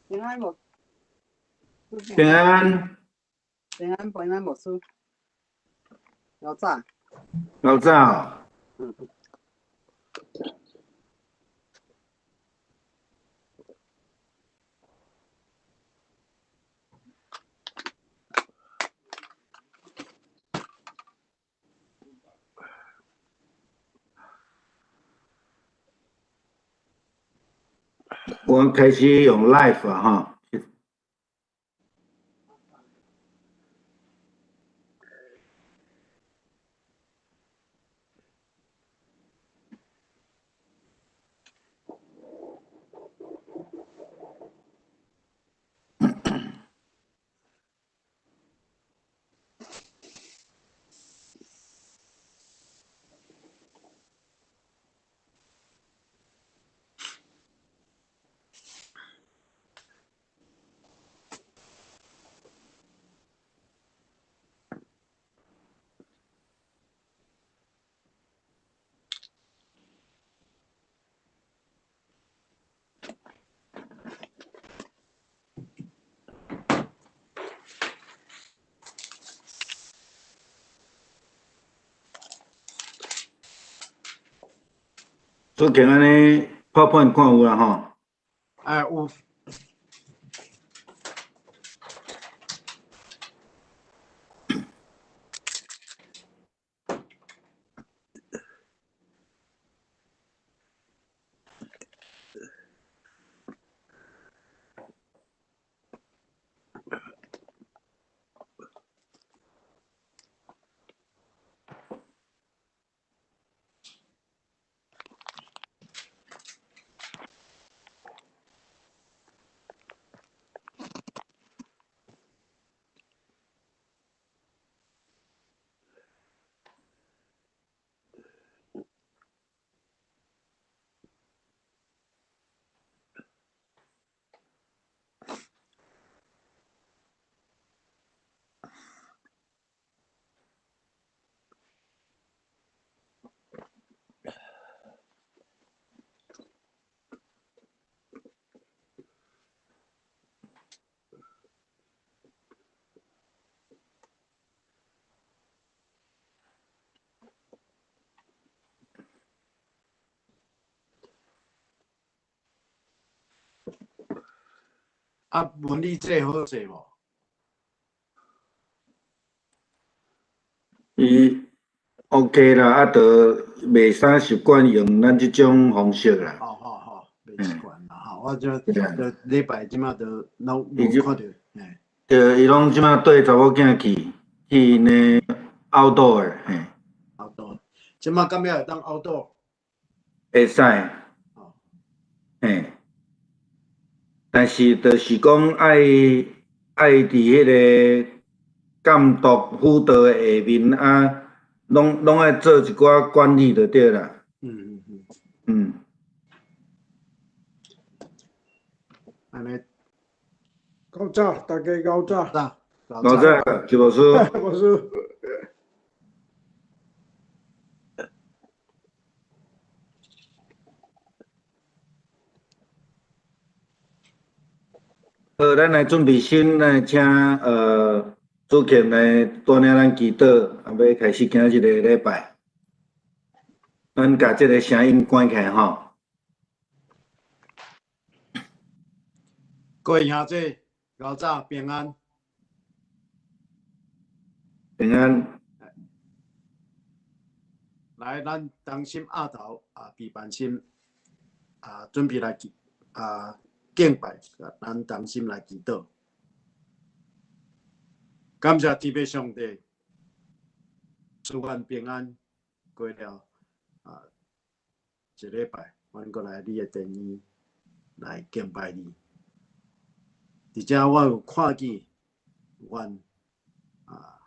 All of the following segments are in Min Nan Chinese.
平安無？平安。平安，平安，牧師。老早。老早。嗯。我開始用 live 啊，吼。做健按呢，PowerPoint 看有啊吼？哎，有。啊，文理這好勢無？伊 OK 啦，啊，就袂啥習慣用咱這種方式啦。哦哦哦，袂習慣啦，吼，我這就禮拜這馬就攏無看著，嘿。對，伊攏這馬綴查某囝去去𪜶的 outdoor，嘿。 outdoor，這馬敢猶會當 outdoor？會使。哦。嘿。但是就是講愛愛佇彼個監督輔導的下面啊，攏攏愛做一寡管理就對啦。按呢。較早，大家較早。早。較早，徐牧師。牧師。好，咱來準備先來請主持來帶領咱祈禱，啊，欲開始今日的禮拜。咱共這个聲音關起來吼。各位兄弟，老早平安。平安。來，咱同心額頭啊，備辦心啊，準備來祈啊。敬拜，咱同心來祈禱。感謝天父上帝，賜阮平安過了啊一禮拜，阮閣來你的殿院來敬拜你。佇遮我有看見阮啊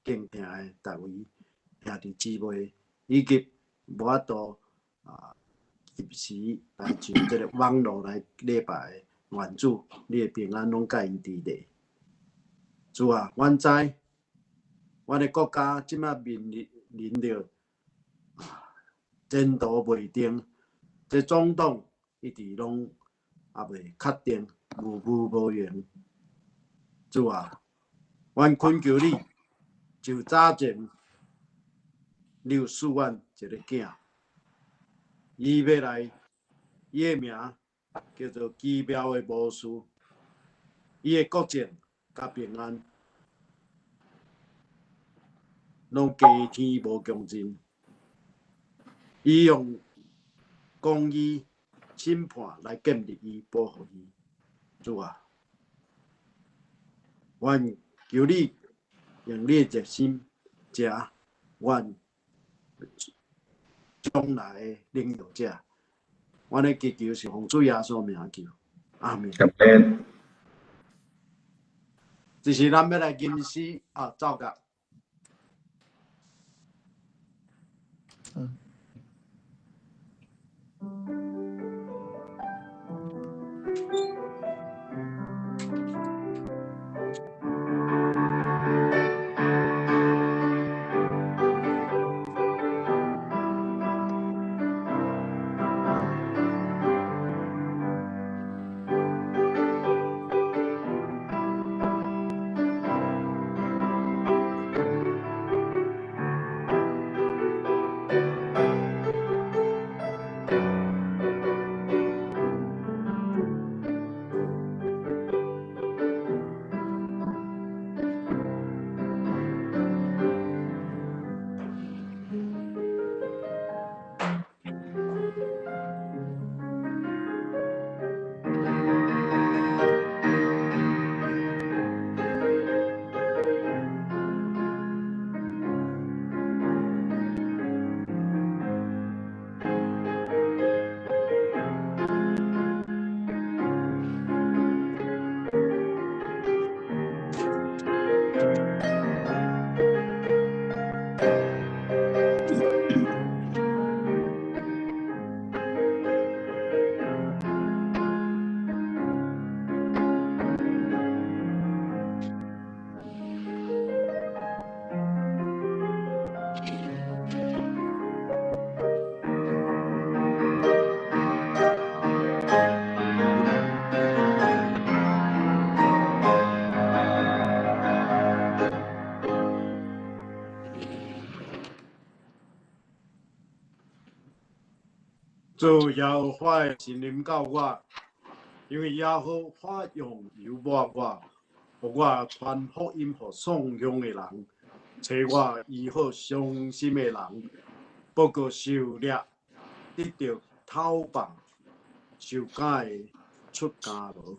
敬聽的逐位兄弟姊妹，以及無法度啊及時來上這个網路來禮拜的，願主你的平安攏佮𪜶佇咧。主啊，阮知，阮的國家這馬面臨著前途未定，這總統一直攏猶未確定，無無無閒。主啊，阮懇求你，就早前你有賜阮一个囝，伊欲來，伊的名叫做奇妙的巫師，伊的國政佮平安，攏加添無窮盡。伊用公義審判來建立伊，保護伊。主啊，阮求你用你的熱心，成阮將來的領導者。阮的祈求是奉主耶穌名求，阿門。感恩。這是咱欲來吟詩啊，奏樂。主耶和華的神臨到我，因為耶和華用油抹我，予我傳福音予喪鄉的人，揣我醫好傷心的人，報告受掠得著討放，受監的出監牢。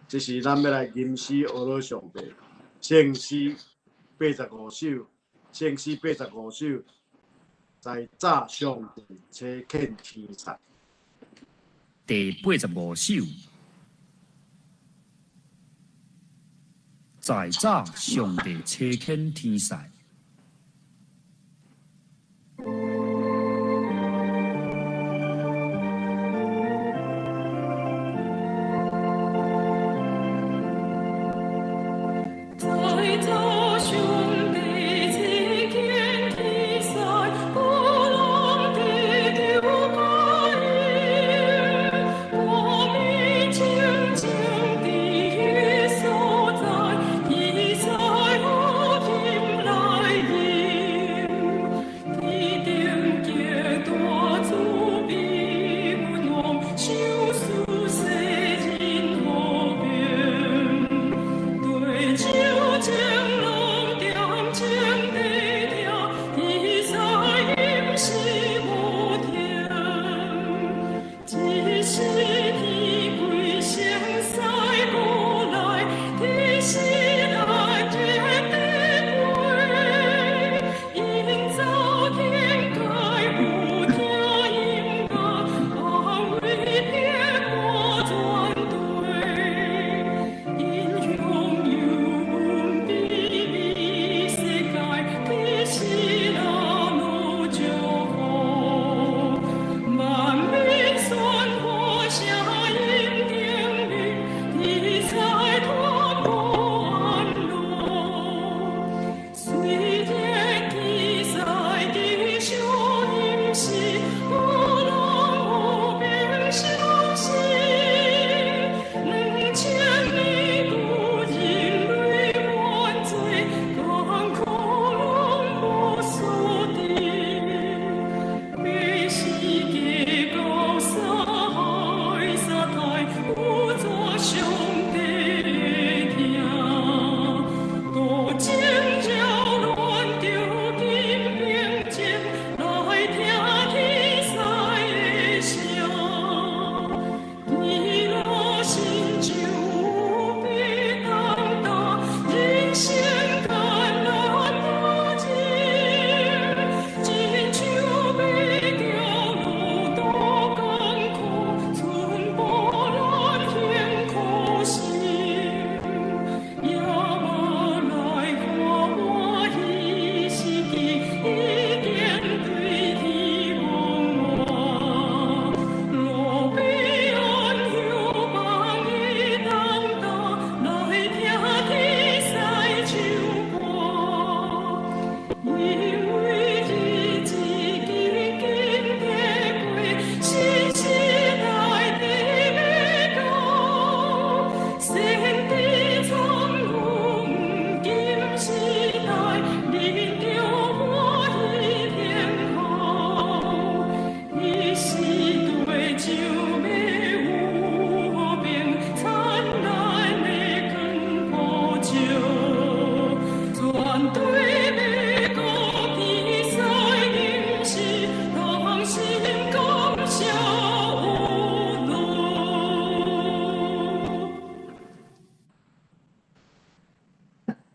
這是咱欲來吟詩呵咾上帝，聖詩八十五首，聖詩八十五首。在早上帝差遣天使。第八十五首，在早上帝差遣天使。在。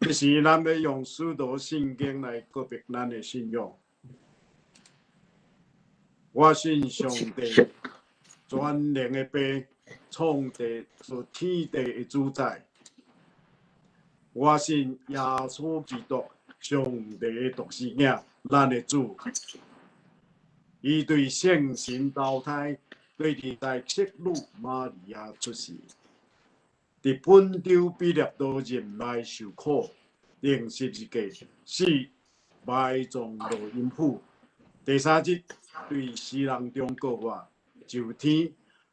這時，咱欲用使徒信經來告白咱的信仰。我信上帝全能的父，創地造天地的主宰。我信耶穌基督，上帝的獨生囝，咱的主。伊對聖神投胎，對佇大聖女瑪利亞出世，佇本丟彼拉多忍耐受苦，釘十字架，死埋葬落陰府。第三日對死人中復活，上天，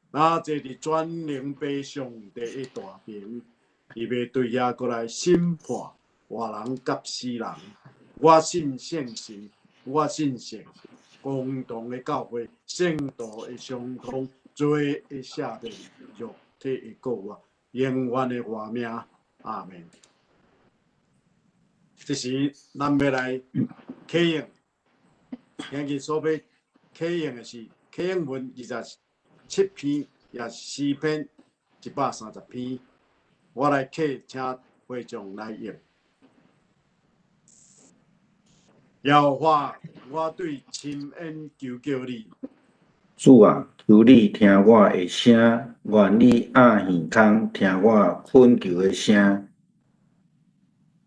若坐佇全能父上帝的大爿，伊欲對遐閣來審判活人佮死人。我信聖神，我信聖公同的教會，聖徒的相通，罪的赦免，肉體的復活，永遠的活命。阿門。這時，咱欲來啟應，今日所欲啟應的是啟應文27篇，也是詩篇130篇。我來啟，請會眾來應。耶和華，我對深淵求叫你。主啊，求你聽我的聲，願你掩耳孔聽我懇求的聲。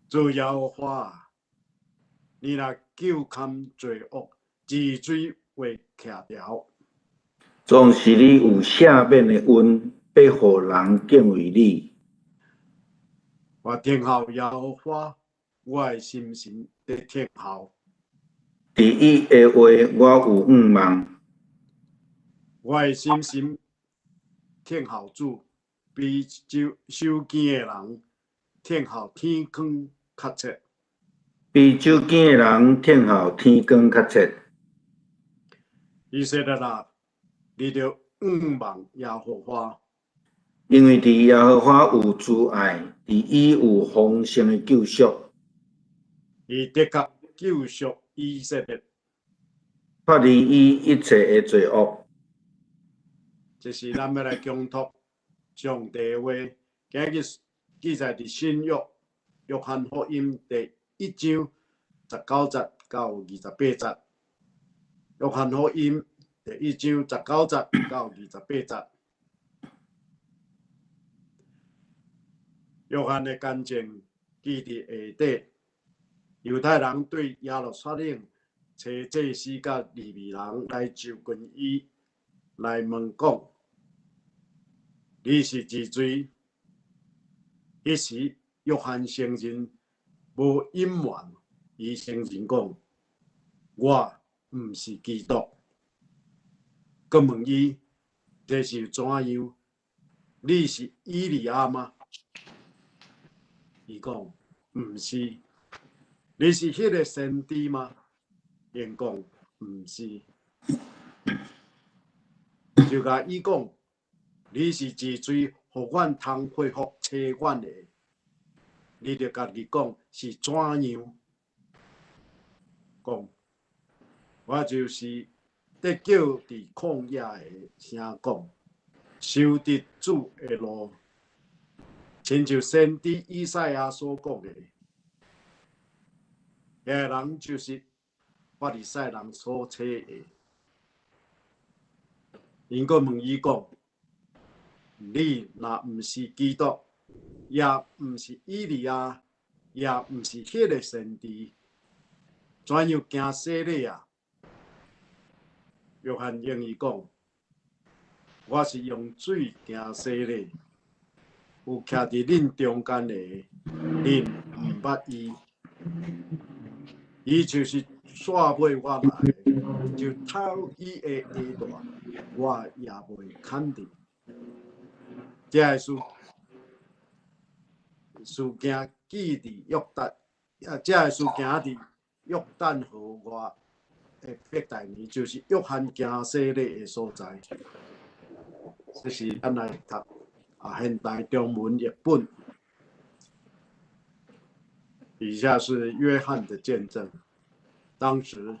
主耶和華，你若究勘罪惡，治水會徛牢。總是你有赦免的恩，欲予人敬畏你。我等候耶和華，我的心神佇等候。佇伊的話，我有向望。我的心神等候主，比守守更的人等候天光較切。比守更的人等候天光較切。以色列啊，你著向望耶和華。因為佇耶和華有慈愛，佇伊有豐盛的救贖。伊的確救贖以色列，脫離伊一切的罪惡。這是咱欲來恭讀上帝的話，今日記載佇新約約翰福音第一章19節到28節。約翰福音第一章19節到28節。約翰的見證記佇下底。猶太人對耶路撒冷揣祭司佮利未人來就近伊，來問講：你是是誰？彼時約翰承認無隱瞞，伊承認講：我毋是基督。閣問伊：這是怎樣？你是以利亞嗎？伊講：毋是。你是彼个先知嗎？𪜶講：毋是。就共伊講：你是是誰，予阮通回復揣阮的？你著家己講是怎樣？講，我就是佇叫佇曠野的聲講，修直主的路，親像先知以賽亞所講的。彼个人就是法利賽人所揣的。𪜶閣問伊講：你若毋是基督，也毋是以利亞，也毋是彼个先知，怎樣行洗禮啊？約翰應伊講：我是用水行洗禮，有徛佇恁中間的，恁毋捌伊。伊就是煞尾我來的，就脫伊的鞋帶，我也袂堪得。這个事事件記佇約旦，這个事件佇約旦河外的伯大尼，就是約翰行洗禮的所在。這是咱來讀現代中文譯本。以下是約翰的見證。當時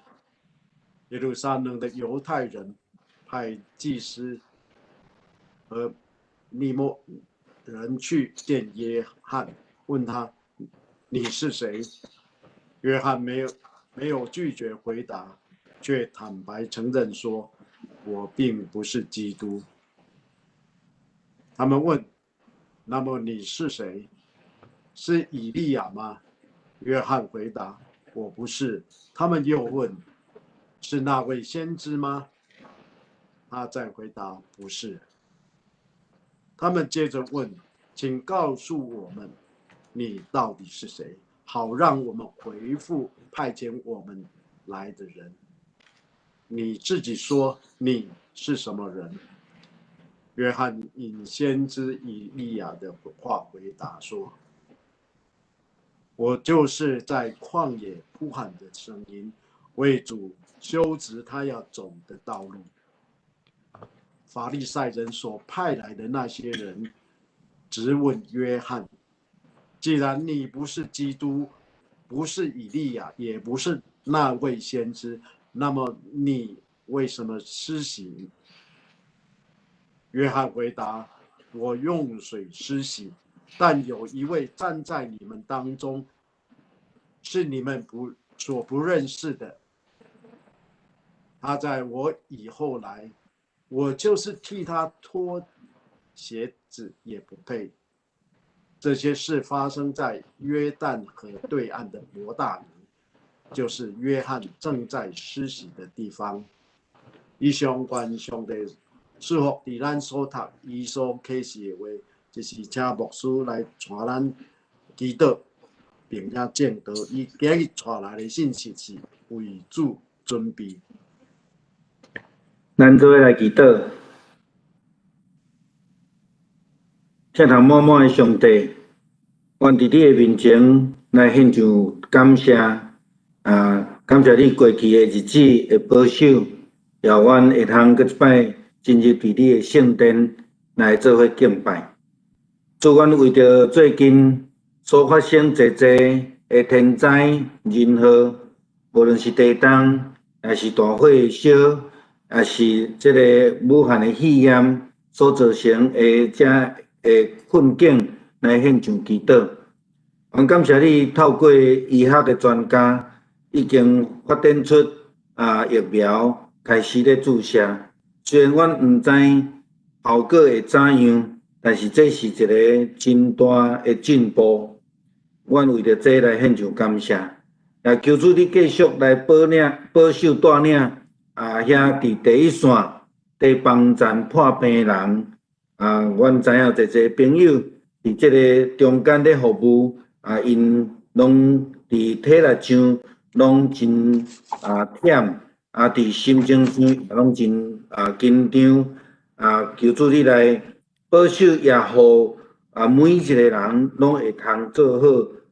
耶路撒冷的猶太人派祭司和利未人去見約翰，問他：你是誰？”約翰沒有拒絕回答，卻坦白承認說：“我並不是基督。”他們問：“那麼你是誰？是以利亞嗎？”約翰回答：“我不是。”他們又問：“是那位先知嗎？”他再回答：“不是。”他們接着問：“請告訴我們，你到底是誰，好讓我們回覆派遣我們來的人。你自己說你是什麼人？”約翰引先知以利亞的話回答說：“我就是在曠野呼喊的聲音，為主修直他要走的道路。”法利賽人所派來的那些人質問約翰：“既然你不是基督，不是以利亞，也不是那位先知，那麼你為什麼施洗？”約翰回答：“我用水施洗，但有一位站在你們當中，是你們所不認識的。他在我以後來，我就是替他脫鞋子也不配。”這些事發生在約旦河對岸的伯大尼，就是約翰正在施洗的地方。以上願上帝賜福佇咱所讀、伊所啟示的話，就是請牧師來帶咱祈禱，並且證道。伊今日帶來的信息是為主準備。咱做伙來祈禱，疼痛滿滿的上帝，阮佇你的面前來獻上感謝，啊，感謝你過去的日子的保守，予阮會通閣一擺進入佇你的聖殿來做伙敬拜。主，阮為著最近所發生濟濟的天災人禍，無論是地動，抑是大火燒，抑是這个武漢的肺炎所造成的遮的困境，來獻上祈禱。阮感謝你透過醫學的專家，已經發展出疫苗，開始咧注射。雖然阮毋知效果會怎樣，但是這是一个真大的進步。阮為著這來獻上感謝，也求主你繼續來保領、保守帶領遐佇第一線佇幫站破病人啊，阮知影濟濟朋友佇這个中間咧服務啊，𪜶攏佇體力上攏真忝，佇心情上也攏真緊張啊，求主你來保守，也予每一個人攏會通做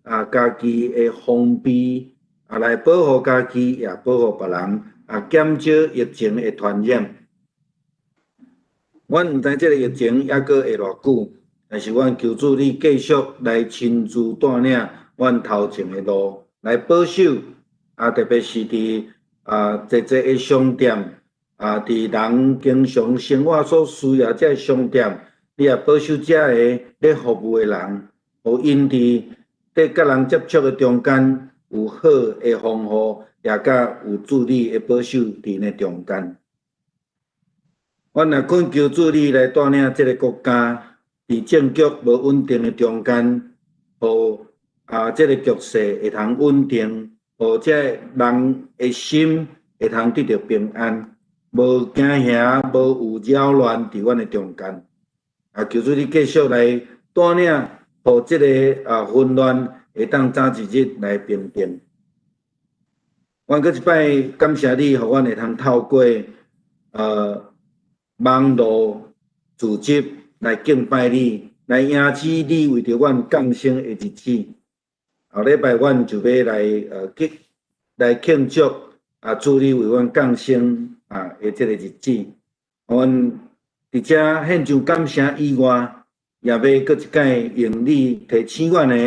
好家己的防備啊，來保護家己，也保護別人啊，減少疫情的傳染。阮毋知這个疫情猶閣會偌久，但是阮求主你繼續來親自帶領阮頭前的路，來保守啊，特別是佇濟濟的商店啊，佇人經常生活所需要這个商店，你也保守遮个咧服務的人，予𪜶佇佇佮人接觸的中間有好的防護，也佮有主你的保守佇𪜶的中間。阮也懇求主你來帶領這个國家，佇政局無穩定的中間，予這个局勢會通穩定，予這个人的心會通得著平安，無驚嚇，無有擾亂佇阮的中間。求主你繼續來帶領，予這个混亂會當早一日來平定。阮閣一擺感謝你，予阮會通透過網路組織來敬拜你，來迎接你為著阮降生的日子。後禮拜阮就欲來來慶祝主你為阮降生的這个日子。阮佇遮獻上感謝以外，也欲閣一擺用你提醒阮的，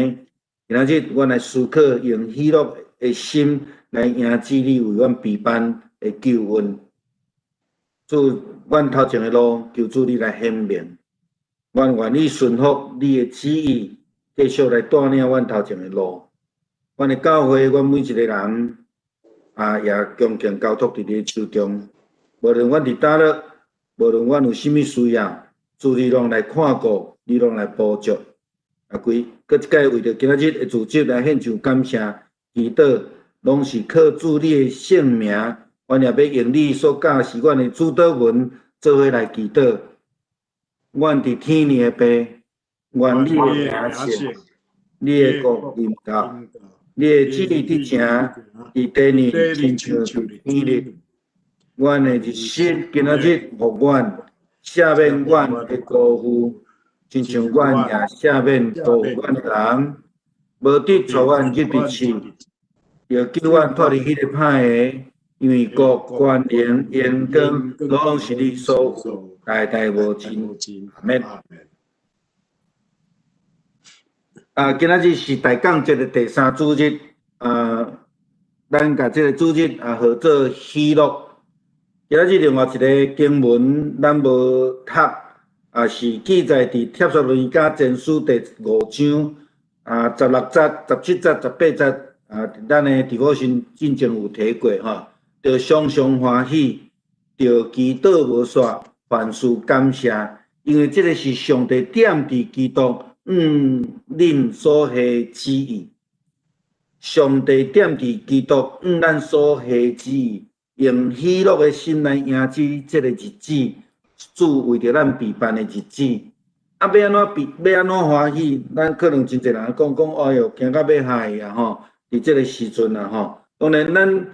今仔日阮來思考，用喜樂的心來迎接你為阮備辦的救恩。主，阮頭前的路，求主你來顯明。阮願意順服你的旨意，繼續來帶領阮頭前的路。阮的教會，阮每一个人啊，也恭敬交託佇你手中。無論阮佇佗落，無論阮有啥物需要，主你攏來看顧，你攏來保障。啊，規閣一擺為著今仔日的主日來獻上感謝，祈禱，攏是靠主你的聖名，阮也欲用你所教示阮的主禱文做伙來祈禱。阮佇天裡的父，願你的名聖，你的國臨到，你的旨意佇成，佇地裡親像佇天裡。阮的日食今仔日予阮，赦免阮的過負，親像阮也赦免過負阮的人，無得帶阮入佇試，著救阮脫離彼个歹的，因為國權能榮光，攏是你所有，代代無盡。阿們。啊，今仔日是大降節的第三主日，啊，咱共這个主日啊號做喜樂。今仔日另外一个經文，咱無讀，啊是記載佇帖撒羅尼迦前書第五章啊16節、17節、18節啊，咱的 devotion 進前有提過吼，著常常歡喜，著祈禱無煞，凡事感謝，因為這个是上帝踮佇基督向恁所下旨意。上帝踮佇基督向咱所下旨意，用喜樂的心來迎接這个日子，主為著咱備辦的日子。啊，欲按怎備？欲按怎歡喜？咱可能真濟人講講，哎喲，驚甲欲害啊吼！佇這个時陣啊吼，當然咱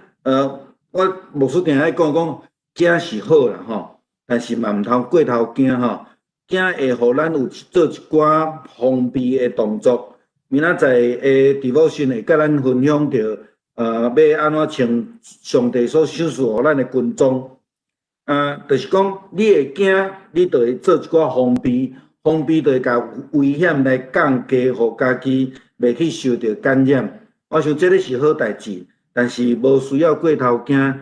我牧師定愛講講，驚是好啦吼，但是嘛毋通過頭驚吼，驚會予咱有做一寡防備的動作。明仔載的 devotion 會佮咱分享著，欲按怎穿上帝所賞賜予咱的軍裝。啊，就是講你會驚，你就會做一寡防備，防備就會共危險來降低，予家己袂去受著感染。我想這个是好代誌，但是無需要過頭驚。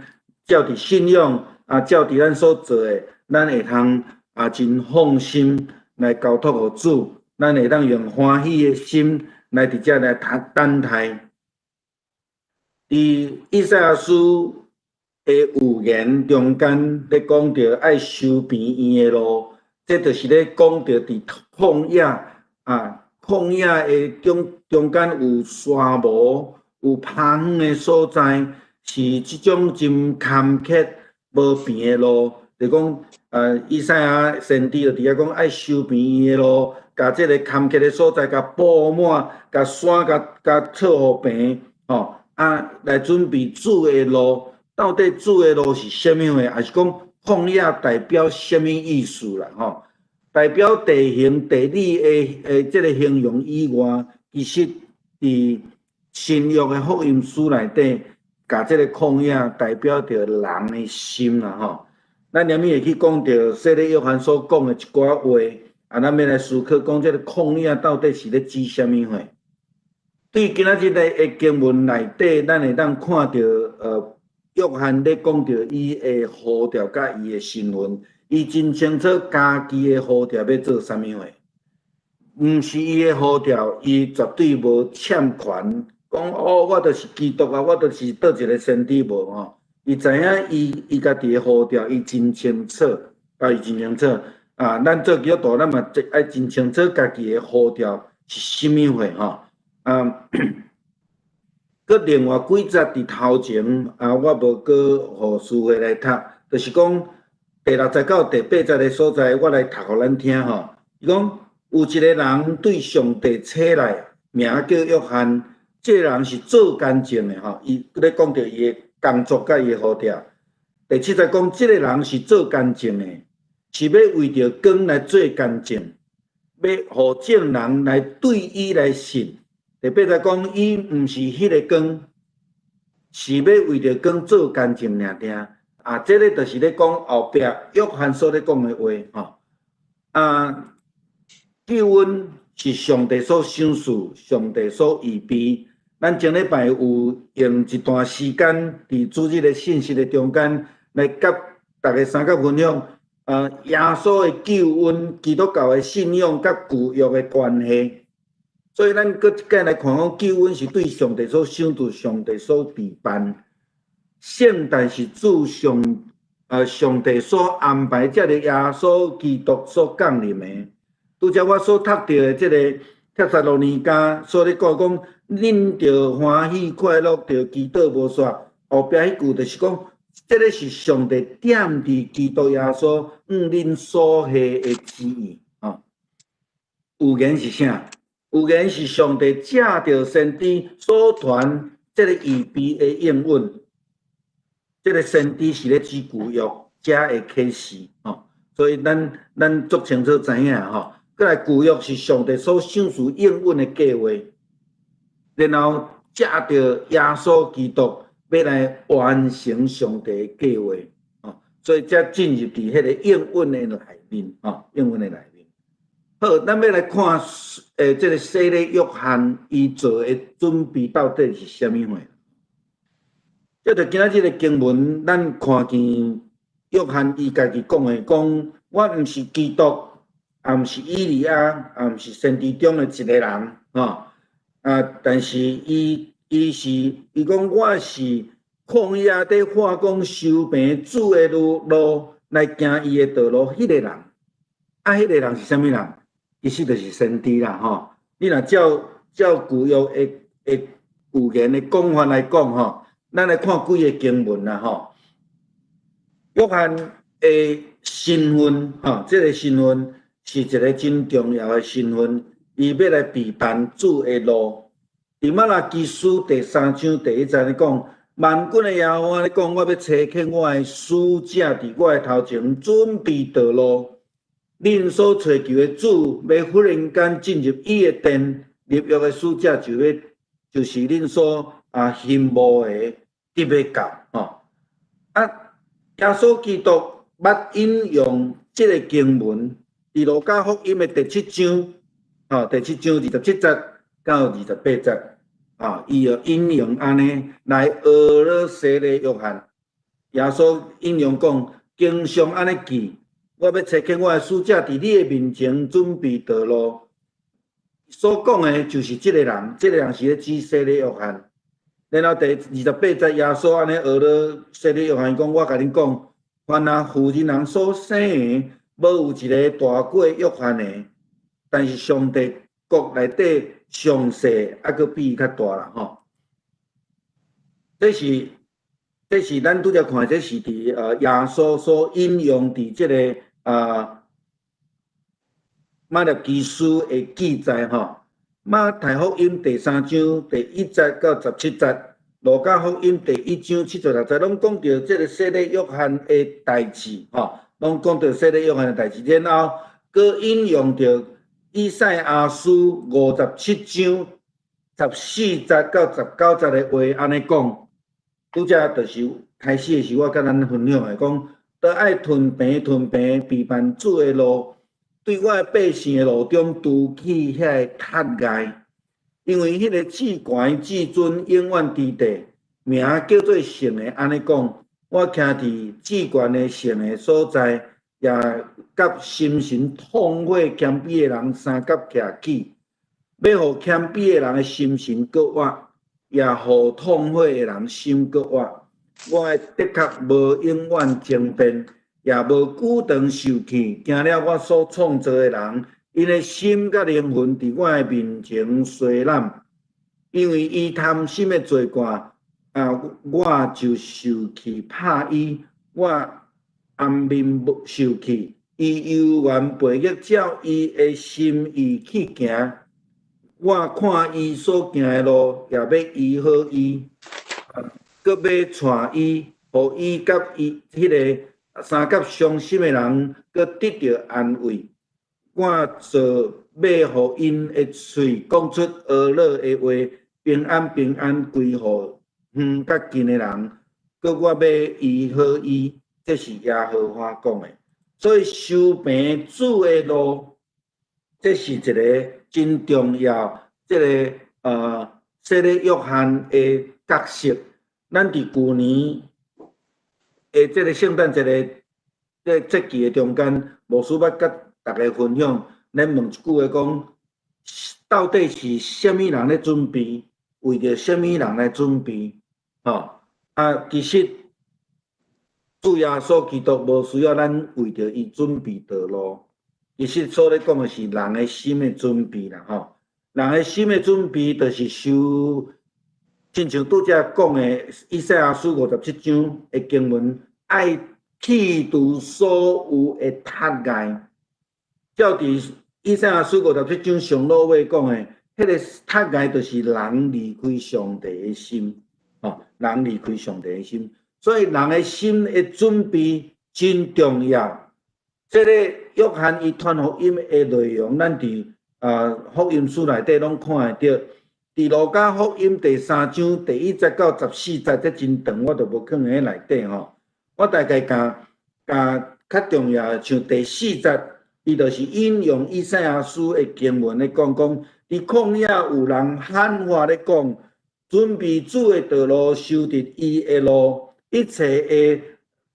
照佇信仰啊，照佇咱所做的，咱會通啊真放心來交託予主，咱會當用歡喜的心來佇遮來等待。佇以賽亞書的預言中間咧講著愛修平伊的路，這就是咧講著佇曠野啊，曠野的中中間有沙漠、有荒遠的所在，是這種真坎坷無平的路。就講，以賽亞先知就佇遐講愛修平伊的路，共這个坎坷的所在，共布滿，共山，共共剉予平，吼，啊，來準備主的路。到底主的路是啥物貨？抑是講曠野代表啥物意思啦？吼，代表地形、地理的這个形容以外，其實佇新約的福音書內底，共這个曠野代表著人的心啦，吼。咱連面會去講著洗禮約翰所講的一寡話，啊，咱欲來思考講這个曠野到底是咧指啥物貨？對今仔日的經文內底，咱會當看著，約翰咧講著伊的呼召佮伊的身份，伊真清楚家己的呼召欲做啥物貨，毋是伊的呼召，伊絕對無攕權，講哦，我就是基督啊，我就是佗一个先知無吼。伊知影伊伊家己的呼召，伊真清楚，啊，伊真清楚啊。咱做基督徒，咱嘛愛真清楚家己的呼召是啥物貨吼。啊，閣另外幾節佇頭前啊，我無閣予師會來讀，就是講第六節到第八節的所在，我來讀予咱聽吼。伊講有一个人對上帝差來，名叫約翰，這个人是做見證的吼。伊咧講著伊的工作佮伊的呼召。第七節講，這个人是做見證的，是欲為著光來做見證，欲予眾人來對伊來信。第八節講，伊毋是彼个光，是欲為著光做見證爾爾。啊，這个就是咧講後壁約翰所咧講的話吼。啊，救恩是上帝所賞賜，上帝所預備。咱前禮拜有用一段時間，佇主日的信息的中間，來佮大家相佮分享，耶穌的救恩、基督教的信仰佮舊約的關係。所以咱閣一擺來看講，救恩是對上帝所賞賜、上帝所備辦。聖誕是主上帝所安排，藉著耶穌基督所降臨的。拄才我所讀著的這个帖撒羅尼迦所咧講講，恁著歡喜快樂，著祈禱無煞。後壁彼句就是講，這个是上帝踮佇基督耶穌向恁所下的旨意。吼，預言是啥？預言是上帝藉著先知所傳這个預備的應允。這个先知是咧指舊約才會啟示，吼，所以咱足清楚知影吼。閣來舊約是上帝所賞賜應允的計劃，然後藉著耶穌基督欲來完成上帝的計劃，吼，所以才進入佇彼个應允的內面，吼，應允的內面。好，咱欲來看，這个洗禮約翰伊做的準備到底是啥物貨？這就今仔日的經文，咱看見約翰伊家己講的，講我毋是基督，也毋是以利亞，也毋是先知中的一个人，吼啊！但是伊講我是曠野佇喊講修平主的路來行伊的道路，彼个人，啊，彼个人是啥物人？其實就是先知啦，吼！你若照舊約的預言的講法來講，吼。咱來看幾个經文啦，吼。約翰的身份，吼，這个身份是一个真重要的身份，伊欲來備辦主的路。佇瑪拉基書第三章第一節咧講，萬軍的耶和華咧講，我欲差遣我的使者佇我的頭前準備道路。恁所揣求的主，欲忽然間進入伊的殿，立約的使者就欲，就是恁所欣慕的。得欲到吼，啊！耶穌基督捌引用這个經文，佇路加福音的第七章，吼，第七章27節到28節，啊，伊就引用按呢來呵咾洗禮約翰。耶穌引用講，經上按呢記，我欲差遣我的使者佇你的面前準備道路。所講的就是這个人，這个人是咧指洗禮約翰。然後第二十八節，耶穌按呢呵咾洗禮約翰講：我共恁講，凡啊婦人人所生的，無有一个大過約翰的。但是上帝國內底上細，猶閣比伊較大啦吼。這是咱拄才看，這是佇耶穌所引用佇這个瑪拉基書的記載吼。馬太福音第三章第一節到17節，路加福音第一章7節6節，攏講著這个洗禮約翰的代誌，吼，攏講著洗禮約翰的代誌，然後閣引用著以賽亞書57章14節到19節的話，按呢講，拄才就是開始的時，我佮咱分享的，講都愛屯平屯平備辦主的路。對我的百姓的路中除去遐个窒礙，因為彼个至懸至尊永遠佇地，名叫做聖的，按呢講，我徛佇至懸的聖的所在，也佮心神痛悔謙卑的人相佮徛起，欲予謙卑的人的心神閣活，也予痛悔的人心閣活。我的的確無永遠爭辯。也無久長受氣，驚了我所創造的人，𪜶的心佮靈魂佇我的面前衰濫，因為伊貪心的做慣，啊，我就受氣拍伊，我掩面無受氣，伊猶原背逆照伊的心意去行，我看伊所行的路，也欲醫好伊，閣欲帶伊，予伊佮伊彼个。相佮傷心的人，閣得著安慰。我做欲予𪜶的喙講出呵咾的話，平安平安歸予遠佮近的人。閣我欲醫好伊，這是耶和華講的。所以修平主的路，這是一个真重要，這个洗禮約翰的角色。咱佇舊年的這个聖誕節的這節期的中間，牧師欲佮大家分享，咱問一句話講，到底是啥物人咧準備？為著啥物人來準備？吼啊，其實主耶穌基督無需要咱為著伊準備道路。其實所咧講的是人的心的準備啦，吼。人的心的準備，就是受親像拄才講的以賽亞書57章的經文，愛去除所有的窒礙。照佇以賽亞書五十七章上落尾講的，彼個窒礙就是人離開上帝的心，吼，人離開上帝的心，所以人的心的準備真重要。這个約翰伊傳福音的內容，咱佇福音書內底攏看會著。佇路加福音第3章第1節到14節，這真長，我就無囥佇內底吼。我大概共共較重要的，像第四節，伊就是引用以賽亞書的經文咧講講，佇曠野有人喊話咧講，準備主的道路，修直伊的路，一切的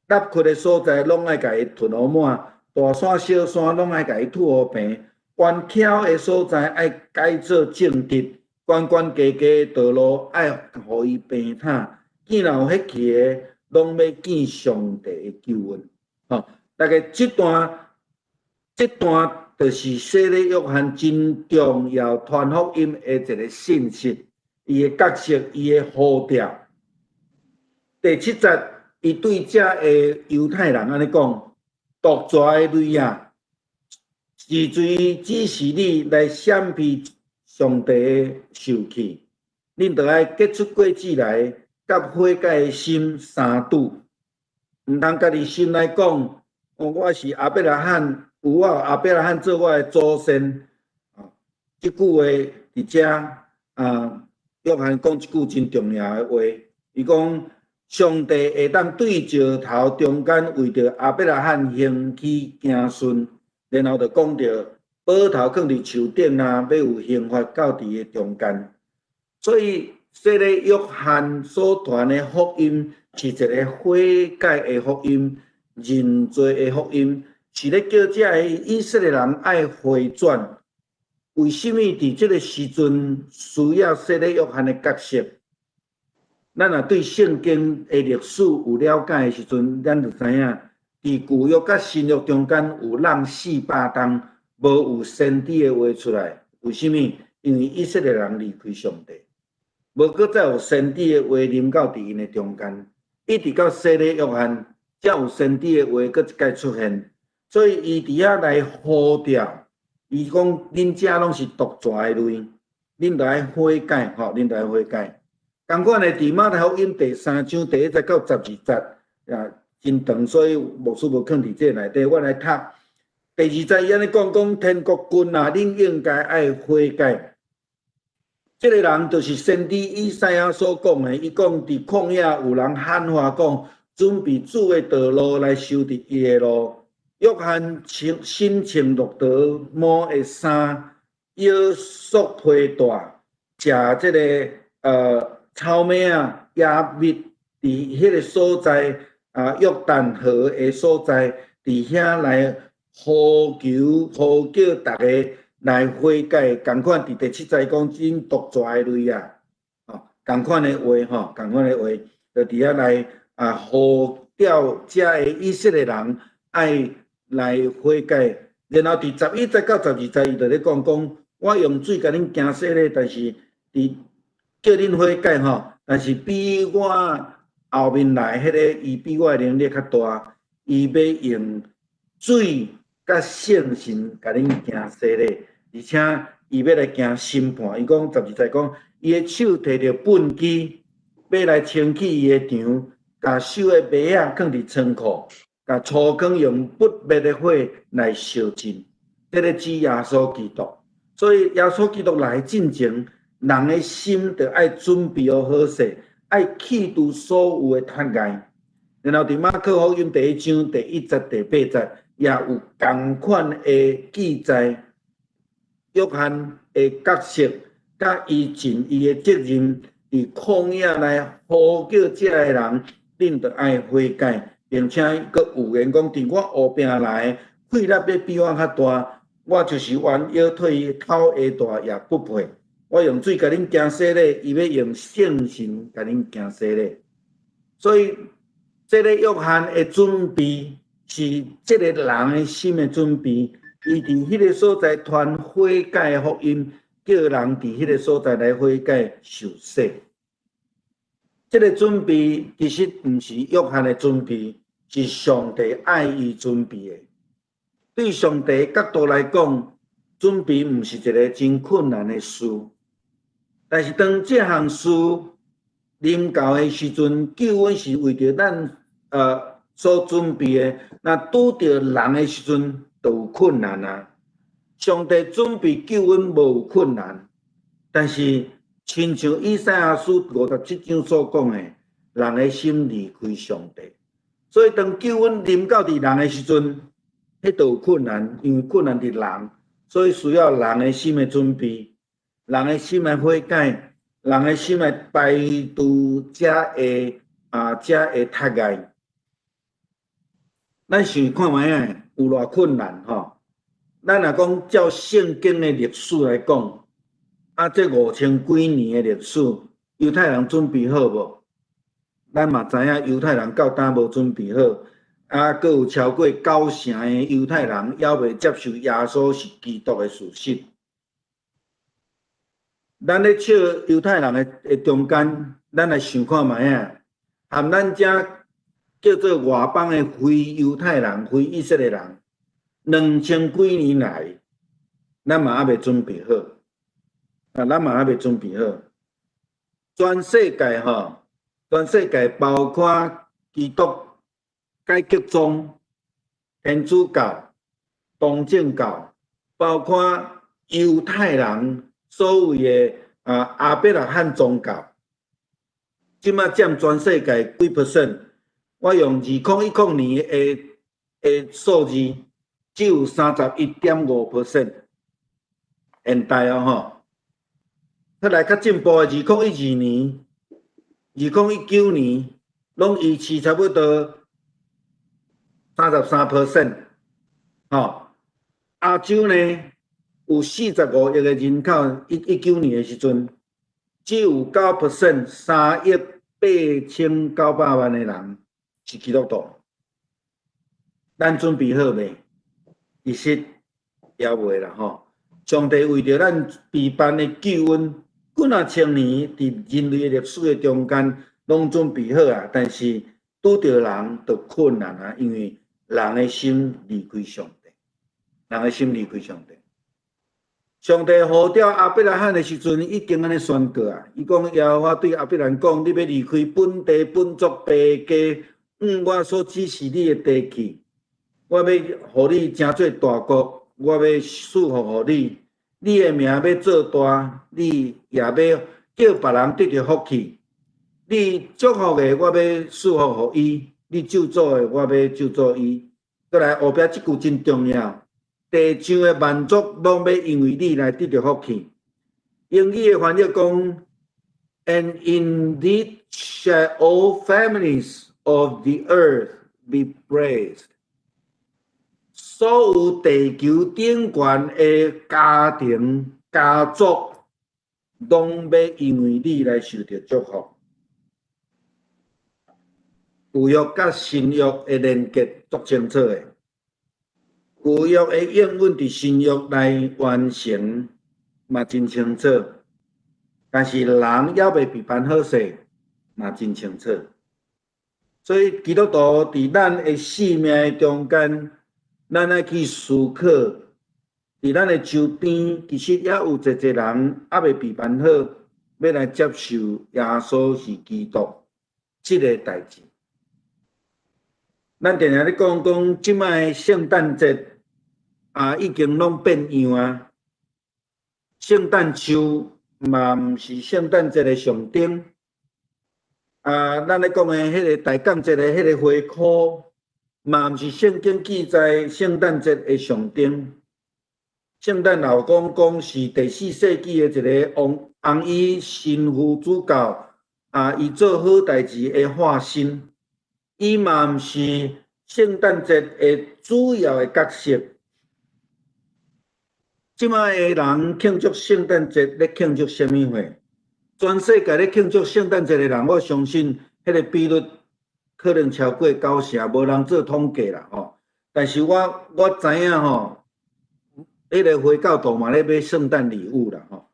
凹缺的所在，攏愛共伊褪予滿；大山小山攏愛共伊揬予平，彎曲的所在愛改做正直，懸懸低低的道路愛予伊平坦。見若有彼去的，攏欲見上帝的救恩。吼，大概這段就是洗禮約翰真重要傳福音的一個信息，伊的角色，伊的呼召。第7節，伊對遮的猶太人按呢講：毒蛇的類啊，是誰指示你來閃避上帝的受氣？恁著愛結出果子來，佮悔改的心相拄。毋通家己心內講：哦，我是亞伯拉罕，有我亞伯拉罕做我的祖先。這句話佇遮啊，約翰講一句真重要的話，伊講上帝會當對石頭中間為著亞伯拉罕興起子孫，然後就講著斧頭囥佇樹頂啊，欲有刑罰到佇的中間。所以，洗禮約翰所傳的福音是一个悔改的福音、認罪的福音，是咧叫遮个以色列人愛回轉。為啥物佇這个時陣需要洗禮約翰的角色？咱若對聖經的歷史有了解的時陣，咱就知影，佇舊約佮新約中間有浪400冬無有先知的話出來。為啥物？因為以色列人離開上帝，無閣再有先知的話臨到佇𪜶的中間，一直到洗禮約翰，才有先知的話閣一擺出現。所以伊佇遐來呼召，伊講恁遮攏是毒蛇的類，恁著愛悔改，吼，恁著愛悔改。仝款的，佇馬太福音第3章第1節到12節，啊，真長，所以牧師無囥佇這內底，我來讀。第2節伊按呢講，講天國近啊，恁應該愛悔改。這个人就是先知以賽亞所講的，伊講佇曠野有人喊話講，準備主的道路來修直伊的路。約翰穿身穿駱駝毛的衫，腰束皮帶，食這个草莓仔、野蜜，佇彼个所在啊，約旦河的所在，佇遐來呼求、呼叫逐家來悔改。仝款佇第7節講，恁毒蛇的類啊，吼，仝款的話吼，仝款的話，就佇遐來啊呼召遮个以色列人愛來悔改。然後佇11節到12節，伊就咧講講，我用水共恁行洗禮，但是佇叫恁悔改吼，但是比我後面來彼个，伊比我的能力較大，伊欲用水佮聖神共恁行洗禮，而且伊欲來行審判。伊講12節講，伊的手提著畚箕，欲來清去伊的場，共收的麥仔囥佇倉庫，共粗糠用不滅的火來燒盡。這个指耶穌基督。所以耶穌基督來進前，人的心著愛準備好好勢，愛去除所有的窒礙。然後佇馬可福音第1章第1節、第8節也有仝款的記載。約翰的角色，佮伊盡伊的責任，佇曠野來呼叫遮个人，恁著愛悔改，並且閣預言講，佇我後壁來，氣力欲比我較大，我就是彎腰替伊敨鞋帶也不配。我用水共恁行洗禮，伊欲用聖神共恁行洗禮。所以，這个約翰的準備是這个人的心的準備。伊佇彼个所在傳悔改的福音，叫人佇彼个所在來悔改受洗。這个準備其實毋是約翰的準備，是上帝愛伊準備的。對上帝角度來講，準備毋是一个真困難的事。但是當這項事臨到的時陣，救恩是為著咱所準備的，若拄著人的時陣，就有困難啊！上帝準備救恩無困難，但是親像以賽亞書57章所講的，人的心離開上帝，所以當救恩臨到佇人的時陣，彼就有困難，因為困難佇人，所以需要人的心的準備，人的心來悔改，人的心來排除這的窒礙。咱想看覓仔有偌困難吼？咱若講照聖經的歷史來講，啊，這5000幾年的歷史，猶太人準備好無？咱嘛知影猶太人到今無準備好，啊，閣有超過九成的猶太人猶未接受耶穌是基督的事實。咱咧笑猶太人的中間，咱來想看覓仔，含咱遮叫做外邦的非猶太人、非以色列人，2000幾年來，咱嘛猶未準備好，啊，咱嘛猶未準備好。全世界吼，全世界包括基督改革宗、天主教、東正教，包括猶太人所謂的啊亞伯拉罕宗教，這馬佔全世界幾 percent？我用2010年的數字，只有31.5 percent。現代哦吼，閣來較進步的2012年、2019年，攏維持差不多33 percent。吼，亞洲呢有45億个人口，一九年的時陣，只有9 percent，3億8900萬的人是基督徒。咱準備好未？其實猶未啦吼。上帝為著咱備辦的救恩，幾若千年佇人類的歷史的中間，攏準備好啊。但是拄著人就困難啊，因為人的心離開上帝，人的心離開上帝。上帝呼召亞伯拉罕的時陣，已經按呢宣告啊。伊講耶和華對亞伯蘭講：你欲離開本地本族爸家，往我所指示你的地去。我欲予你成做大國，我欲賜福予你，你的名欲做大，你也欲叫別人得著福氣。你祝福的，我欲賜福予伊；你咒詛的，我欲咒詛伊。閣來後壁這句真重要，地上的萬族攏欲因為你來得著福氣。英語的翻譯講：And in thee shall all families of the earth be blessed。所有地球頂懸的家庭、家族，攏欲因為你來受著祝福。舊約佮新約的連結足清楚的，舊約的應允佇新約內完成，嘛真清楚。但是人猶未備辦好勢，嘛真清楚。所以基督徒佇咱的生命的中間，咱愛去思考，佇咱的周邊，其實也有濟濟人猶未備辦好，欲來接受耶穌是基督這个代誌。咱定定咧講講，這擺聖誕節啊，已經攏變樣啊。聖誕樹嘛，毋是聖誕節的象徵。啊，咱咧講的彼个大降節的彼个花箍，嘛毋是聖經記載聖誕節的象徵。聖誕老公公是第四世紀的一个紅紅衣神父主教，啊，伊做好代誌的化身。伊嘛毋是聖誕節的主要的角色。這擺的人慶祝聖誕節咧慶祝啥物貨？全世界咧慶祝聖誕節的人，我相信彼個比率可能超過九成，無人做統計啦吼。但是我知影吼，彼個回教徒嘛咧買聖誕禮物啦吼。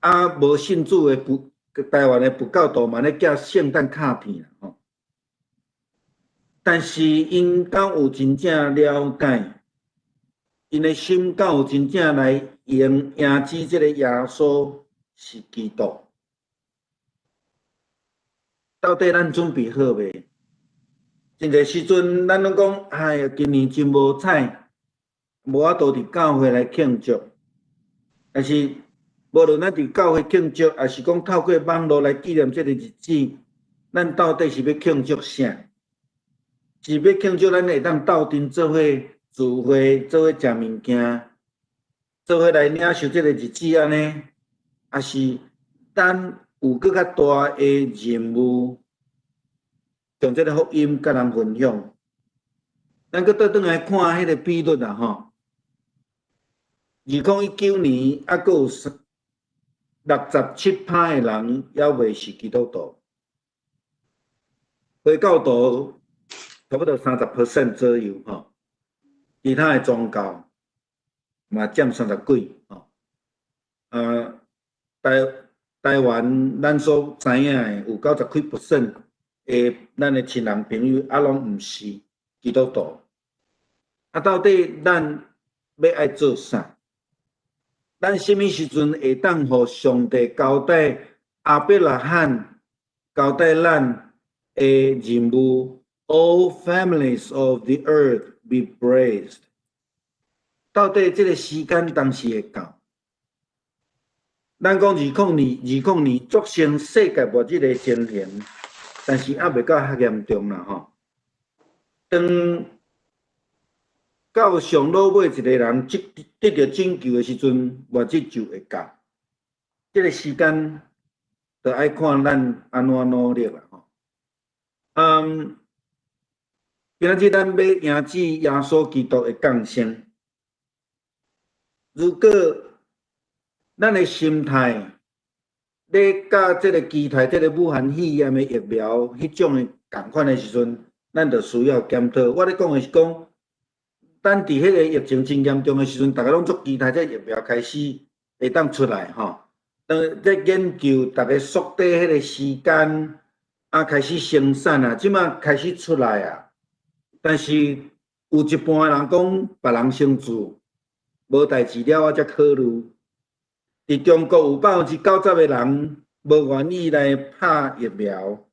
啊，無信主的佛台灣的佛教徒嘛咧寄聖誕卡片啦吼。但是𪜶敢有真正了解？𪜶的心敢有真正來迎接這個耶穌是基督？到底咱準備好未？真濟時陣，咱攏講，哎呀，今年真無彩，無法度佇教會來慶祝。但是，無論咱佇教會慶祝，抑是講透過網路來紀念這個日子，咱到底是欲慶祝啥？是欲慶祝咱會當鬥陣做伙聚會，做伙食物件，做伙來領受這個日子按呢？抑是咱有閣較大的任務，將這個福音佮人分享？咱閣倒轉來看彼個比率啊吼，2019年猶閣有67趴的人猶未是基督徒，回教徒差不多30% 左右吼，其他的宗教嘛佔三十幾吼。台灣咱所知影的有90幾 percent 的咱的親人朋友啊，攏毋是基督徒。啊，到底咱欲愛做啥？咱啥物時陣會當予上帝交代亞伯拉罕交代咱的任務？All families of the earth be blessed。到底這個時間當時會到？咱講20年造成世界末日的情形，但是猶未到遐嚴重啦吼。當到上老尾一個人得著拯救的時陣，末日就會到。這個時間就愛看咱按怎努力啦吼。今仔日咱欲迎接耶穌基督的降生。如果咱的心態咧佮這個期待這個武漢肺炎的疫苗彼種的仝款的時陣，咱就需要檢討。我咧講的是講，咱佇彼個疫情真嚴重的時陣，逐家攏足期待這個疫苗開始會當出來吼。當咧研究，逐家縮短彼個時間，啊開始生產啊，這馬開始出來啊。但是有一半的人講，別人先做，無代誌了，我才考慮。佇中國有90%的人無願意來拍疫苗，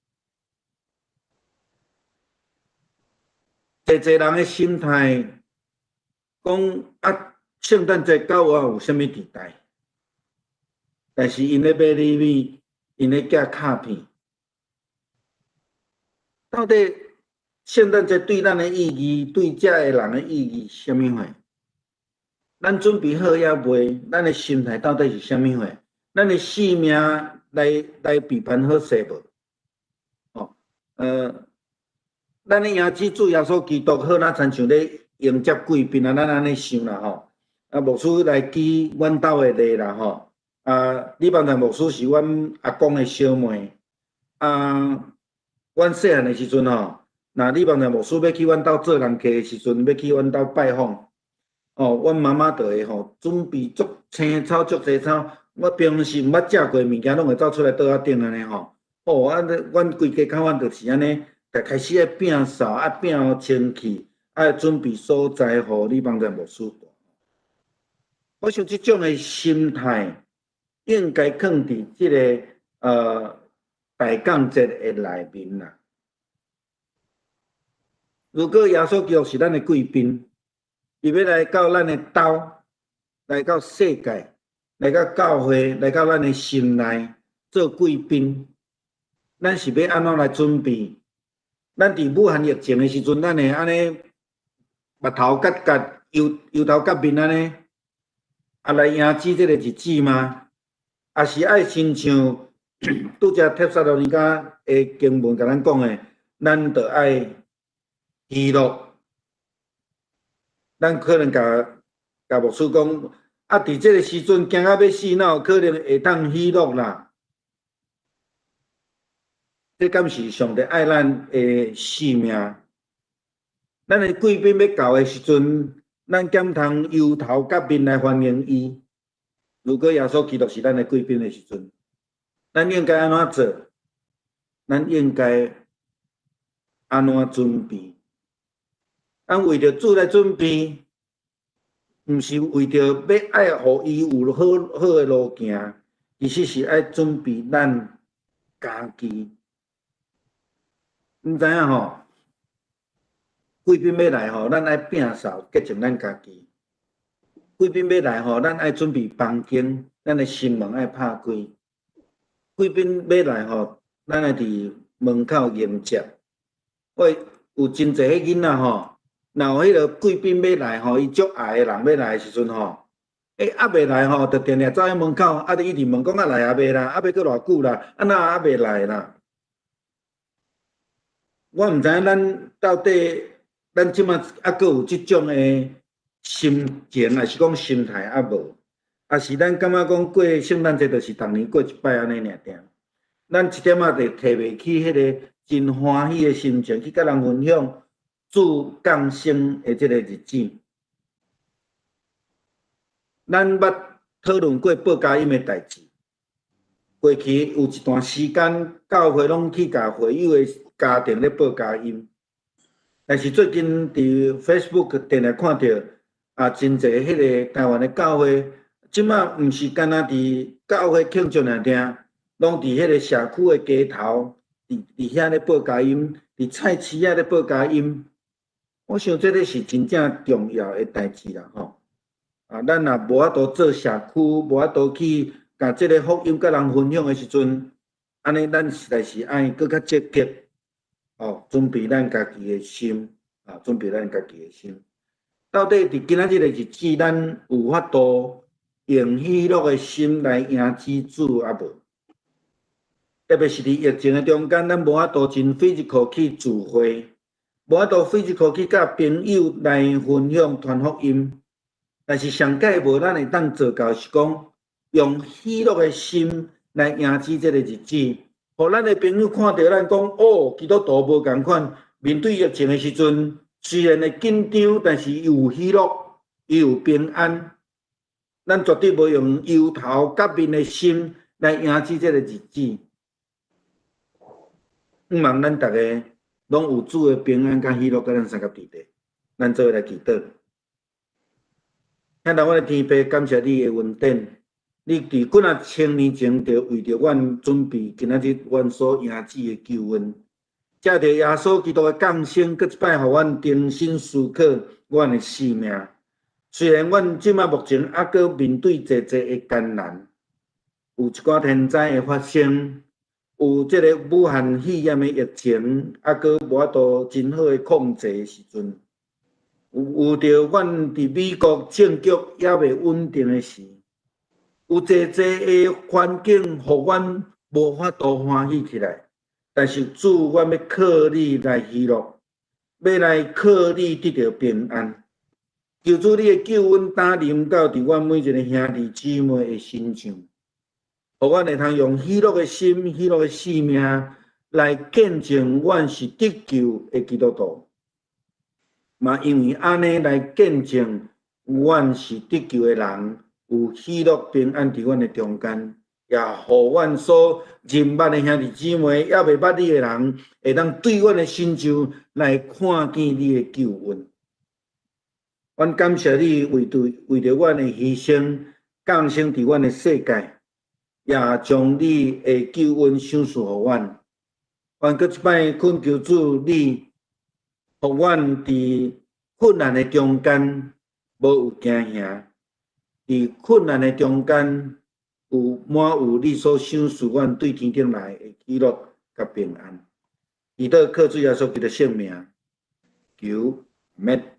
濟濟人的心態講啊，聖誕節佮我有啥物佇代？但是𪜶咧買禮物，𪜶咧寄卡片，到底聖誕節對咱的意義，對遮的人的意義是啥物貨？咱準備好猶未？咱的心態到底是啥物貨？咱的性命來備盤好勢無？哦，咱的迎接主耶穌基督好若親像咧迎接貴賓啊，咱按呢想啦吼。啊，牧師來記阮兜的禮啦吼。啊，李邦才牧師是阮阿公的小妹。啊，阮細漢的時陣吼，若李邦才牧師欲去阮兜做人客的時陣，欲去阮兜拜訪，哦，阮媽媽就會吼準備足青草、足濟草。我平常時毋捌食過的物件，攏會走出來桌仔頂按呢吼。哦，啊，阮規家口阮就是按呢，就開始愛摒掃，啊摒清氣，愛準備所在予李邦才牧師住。我想這種的心態應該囥佇這個大降節的內面啦。如果耶穌基督是咱的貴賓，伊欲來到咱的兜，來到世界，來到教會，來到咱的心內做貴賓，咱是欲按怎來準備？咱佇武漢疫情的時陣，咱會按呢目頭結結、油頭結面按呢，啊來迎接這個日子嗎？抑是愛親像拄才帖撒羅尼迦的經文共咱講的，咱著愛喜樂。咱可能共牧師講，啊，佇這个時陣驚甲欲死，哪有可能會當喜樂啦？這敢是上帝愛咱的性命？咱的貴賓欲到的時陣，咱敢通憂頭結面來歡迎伊？如果耶穌基督是咱的貴賓的時陣，咱應該按怎做？咱應該按怎準備？咱為著主來準備，毋是為著欲愛予伊有好好的路行，其實是愛準備咱家己。你知影吼？貴賓欲來吼，咱愛摒掃潔淨咱家己。貴賓欲來吼，咱愛準備房間，咱的心門愛拍開。貴賓欲來吼，咱愛佇門口迎接。我有真濟彼囡仔吼，若有彼个貴賓欲來吼，伊足愛的人欲來的時陣吼，欸，猶未來吼，就定定走去門口，啊，就一直問講啊來啊未啦，啊欲閣偌久啦，啊哪猶未來啦？我毋知影咱到底，咱這馬猶閣有這種的心情，抑是講心態猶無？抑是咱感覺講過聖誕節就是逐年過一擺按呢爾爾？咱一點仔就提袂起彼个真歡喜的心情去佮人分享主降生的這个日子。咱捌討論過報佳音的代誌。過去有一段時間，教會攏去共會友的家庭咧報佳音。但是最近佇 Facebook 定定看著啊，真濟彼个台灣的教會，這馬毋是干焦佇教會慶祝爾爾，攏佇彼个社區的街頭，佇遐咧報佳音，佇菜市仔咧報佳音。我想這个是真正重要的代誌啦，吼！啊，咱若無法度做社區，無法度去共這个福音佮人分享的時陣，按呢，咱實在是愛閣較積極，哦，準備咱家己的心，啊，準備咱家己的心。到底佇今仔日的日子，咱有法度用喜樂的心來迎接主猶無？特別是佇疫情的中間，咱無法度真 physical 去聚會，無法度 physical 去佮朋友來分享傳福音。但是上蓋無咱會當做到是講，用喜樂的心來迎接這个日子，予咱的朋友看著咱講，哦，基督徒無仝款，面對疫情的時陣，雖然會緊張，但是伊有喜樂，伊有平安。咱絕對無用憂頭結面的心來迎接這个日子。向望咱逐个攏有主的平安佮喜樂，佮咱相佮佇咧，咱做伙來祈禱。親愛阮的天父，感謝你的恩典。你佇幾若千年前就為著阮準備今仔日阮所迎接的救恩，藉著耶穌基督的降生，閣一擺予阮重新思考阮的生命。雖然阮這馬目前猶閣面對濟濟的艱難，有一寡天災的發生，有這个武漢肺炎的疫情，猶閣無法度真好的控制的時陣，有著阮佇美國政局猶未穩定的時，有濟濟的環境，予阮無法度歡喜起來。但是主，阮欲靠你來喜樂，欲來靠你得著平安。求主你的救恩擔臨到佇阮每一个兄弟姊妹的身上，予阮會通用喜樂的心、喜樂的生命來見證阮是得救的基督徒。嘛因為按呢來見證阮是得救的人，有喜樂平安佇阮的中間，也予阮所認捌的兄弟姊妹，猶未捌你的人，會當對阮的身上來看見你的救恩。阮感謝你為著阮的犧牲，降生佇阮的世界，也將你的救恩賞賜予阮。阮閣一擺懇求主，你予阮佇困難的中間無有驚嚇，佇困難的中間有滿有你所賞賜阮對天頂來的喜樂佮平安。祈禱靠主耶穌基督聖名，求免。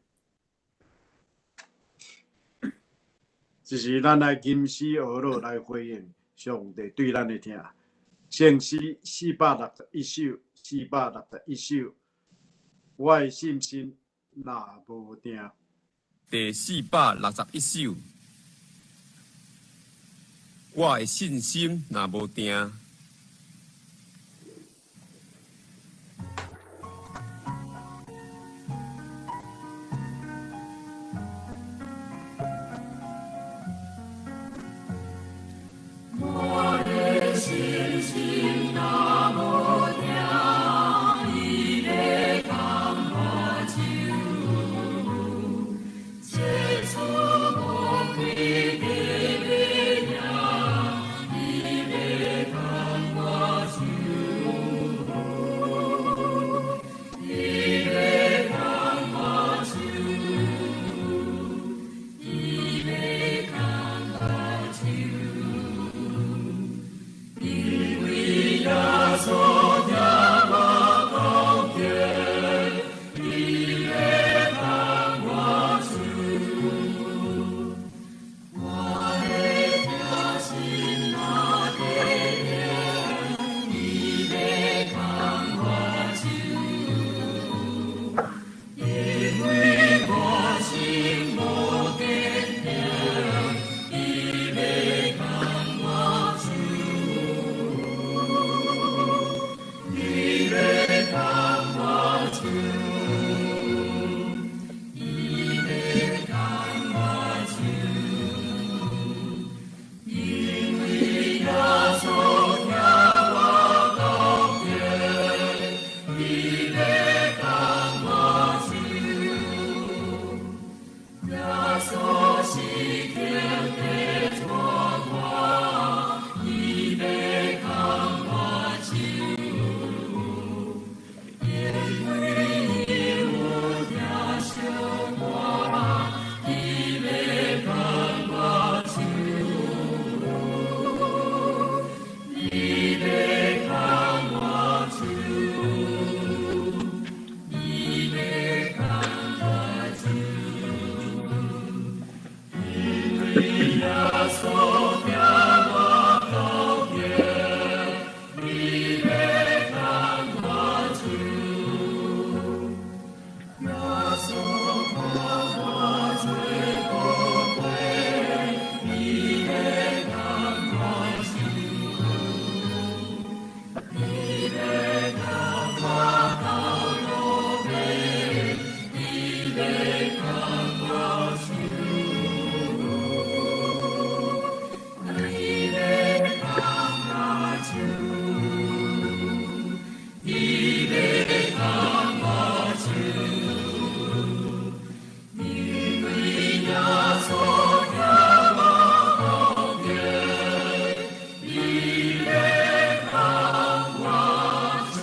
這是咱來吟詩學樂來回應上帝對咱的疼。聖詩461首，461首，我的信心若無定。第461首。我的信心若無定。我的信心若無定，伊欲牽我手，這次無開的尾影，伊欲牽我手，伊欲牽我手，伊欲牽我手。因為耶穌聽我講言，伊欲牽我手。我的疼心若堅定，伊欲牽我手。因為我心無堅定，伊欲牽我手。伊欲牽我手，伊欲牽我手。因為耶穌聽我講言，伊欲牽我手。耶穌時刻地帶我，伊欲牽我手。因為伊有疼惜我，伊欲牽我手。伊欲牽我手，伊欲牽我手。因為耶穌聽我講言，伊欲牽我手。耶穌看我最寶貴，伊欲牽我手。伊欲牽我到落尾，伊欲牽我手。伊欲牽我手，伊欲牽我手。因為耶穌聽我講言，伊欲牽我手。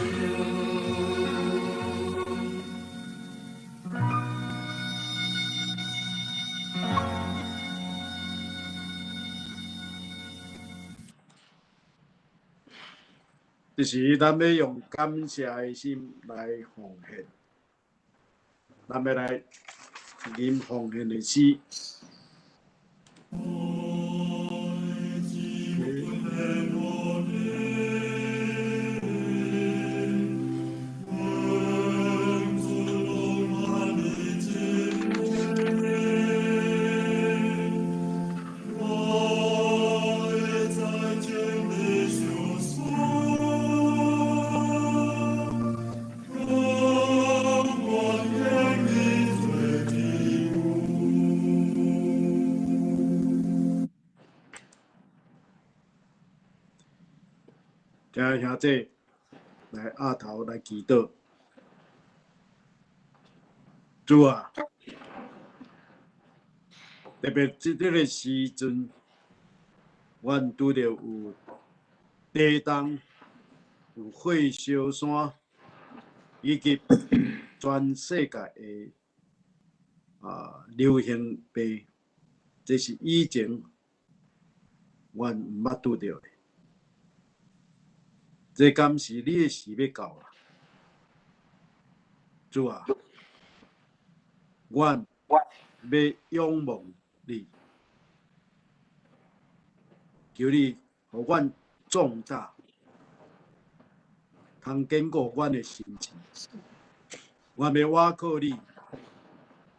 這時，咱欲用感謝的心來奉獻，咱欲來吟奉獻的詩。請兄弟來額頭來祈禱，主啊，特別這個時陣，阮拄著有地動、有火燒山，以及全世界的流行病，這是以前阮毋捌拄著的。這敢是你的時欲到啊？主啊，阮欲仰望你，求你予阮壯膽，通堅固阮的心志。阮欲倚靠你，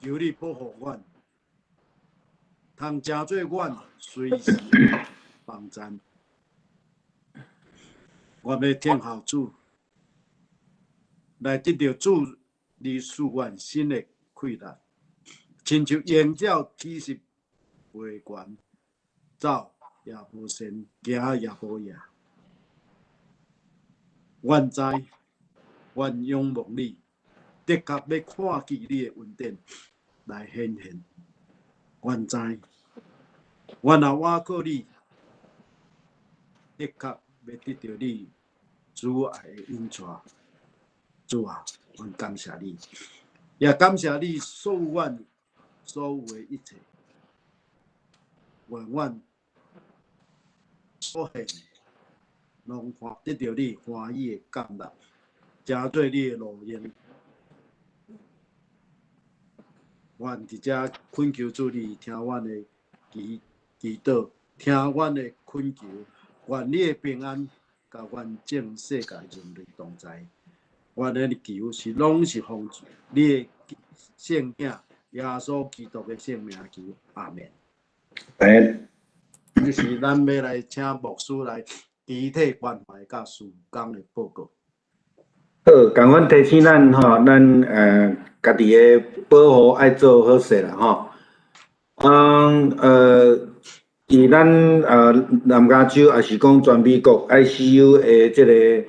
求你保護阮，通成做阮隨時网站。我欲听候主，来得著主你赐阮新的氣力，親像鷹鳥起勢飛懸，走也無神，行也無影。阮知，阮仰望你，的確欲看見你的恩典來顯現。阮知，阮若倚靠你，的確欲得著你慈愛的引帶。主啊，阮感謝你，也感謝你所予阮所有的一切。願阮所獻攏歡得著你歡喜的感納，成做你的路用。阮佇遮懇求主你聽阮的祈祈禱，聽阮的懇求，願你的平安佮阮眾世界人類同在。阮的求是攏是奉你的聖囝耶穌基督的聖名求，阿門。哎，這時咱欲來請牧師來肢體關懷佮事工的報告。好，仝款提醒咱吼，咱家己的保護愛做好勢啦吼。佇咱南加州，抑是講全美國 ICU 的這个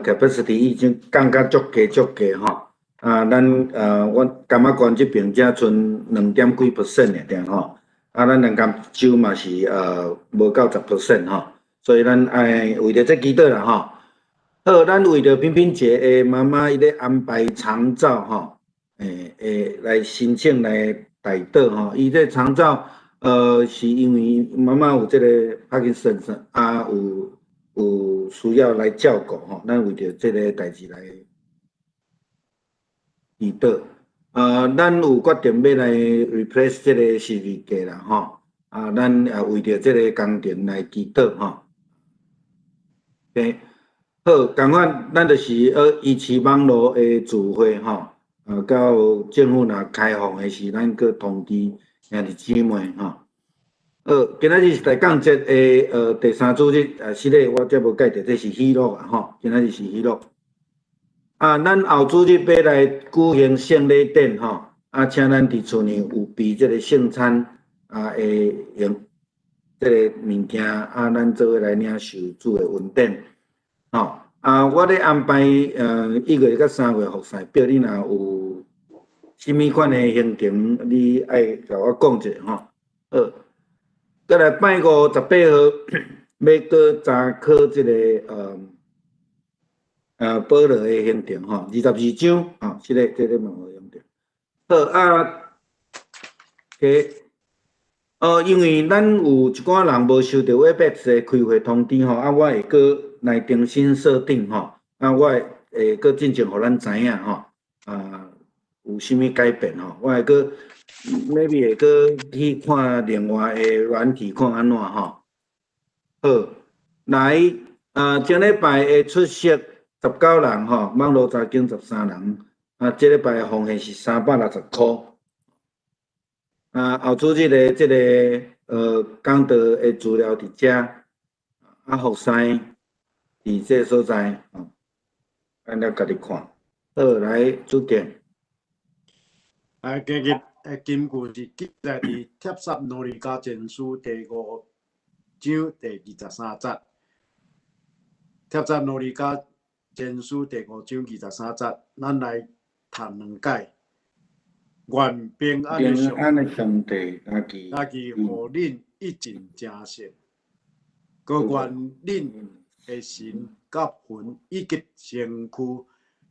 capacity 已經降甲足低足低吼。啊，咱阮感覺縣這爿才賰兩點幾 percent 爾吼。啊，咱南加州嘛是無夠10% 吼，所以咱愛為著這祈禱啦吼。好，咱為著品品姐的媽媽伊咧安排長照吼，會來申請來代禱吼。伊這長照，是因為媽媽有這个帕金森啊，有需要來照顧吼。咱為著這个代誌來祈禱。咱有決定欲來 replace 這个十字架啦吼。啊，咱也為著這个工程來祈禱吼。OK。好，仝款，咱就是維持網路的聚會吼，到政府若開放的時，咱閣通知兄弟姊妹吼。好，今仔日是大降節的第三主日，啊，是咧，我才無記著，這是喜樂啊吼，今仔日是喜樂。啊，咱後主日欲來舉行聖禮典吼，啊，請咱佇厝內有備這个聖餐啊，會用這个物件啊，咱做伙來領受主的恩典。吼，啊，我咧安排1月佮3月服侍表，你若有啥物款的行程，你愛共我講一下吼。好，閣來拜五18號欲閣查考這个保羅的行程吼，22章吼，這个嘛有用著。好啊，OK，哦，因為咱有一寡人無收著 Webex 的開會通知吼，啊，我會閣來重新設定吼，啊，我會會閣進前予咱知影吼，啊，有啥物改變吼，我會閣 maybe 會閣去看另外的軟體看按怎吼。好，來，啊，前禮拜的出席19人吼，網路查經13人，啊，這禮拜的奉獻是360箍。啊，後主日的這个講道的資料佇遮，啊，服侍佇這个所在，吼，咱來家己看。好，來主見。啊，今日的金句是記載佇帖撒羅尼迦前書第五章第二十三節。帖撒羅尼迦前書第五章二十三節，咱來讀兩擺。願平安的平安的上帝，家己家己予恁一盡成聖，閣願恁的神佮魂以及身軀，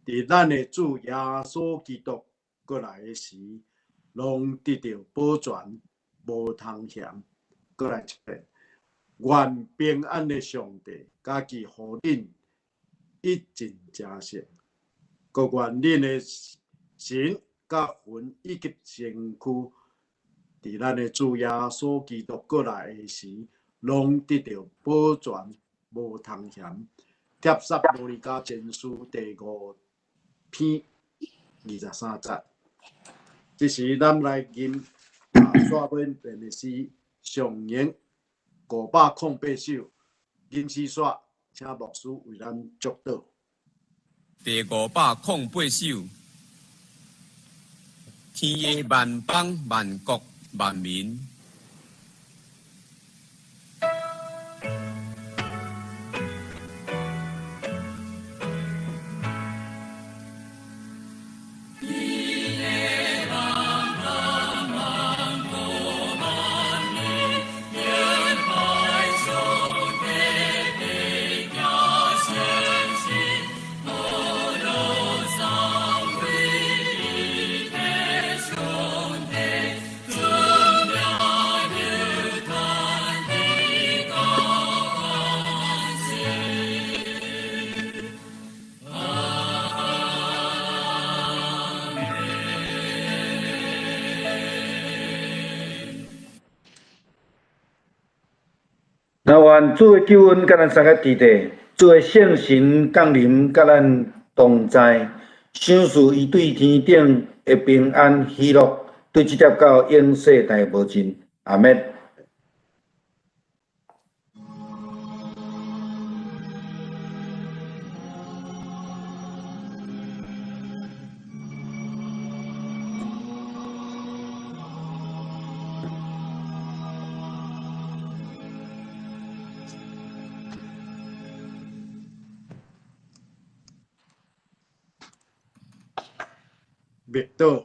佇咱的主耶穌基督閣來的時，攏得著保全，無通嫌。閣來一遍，願平安的上帝，家己予恁一盡成聖，閣願恁的神佮魂以及身軀，佇咱的主耶穌基督閣來的時，攏得著保全，無通嫌。帖撒羅尼迦前書第五篇23節。這時，咱來吟煞尾便的詩，上榮508首，银丝线，请牧师为咱祝祷。第508首，天下万邦万国万民。那愿主的救恩佮咱三个伫咧，主的圣神降临佮咱同在，赏赐伊对天顶的平安喜乐，对这粒到永世代无尽。阿们。默祷。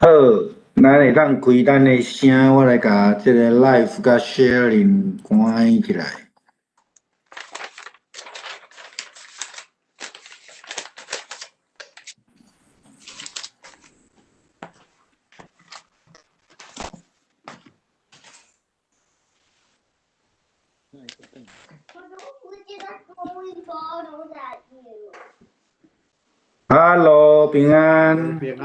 好，咱會當開咱的聲，我來共這个 live 佮 sharing 關起來。Hello，平安。平安。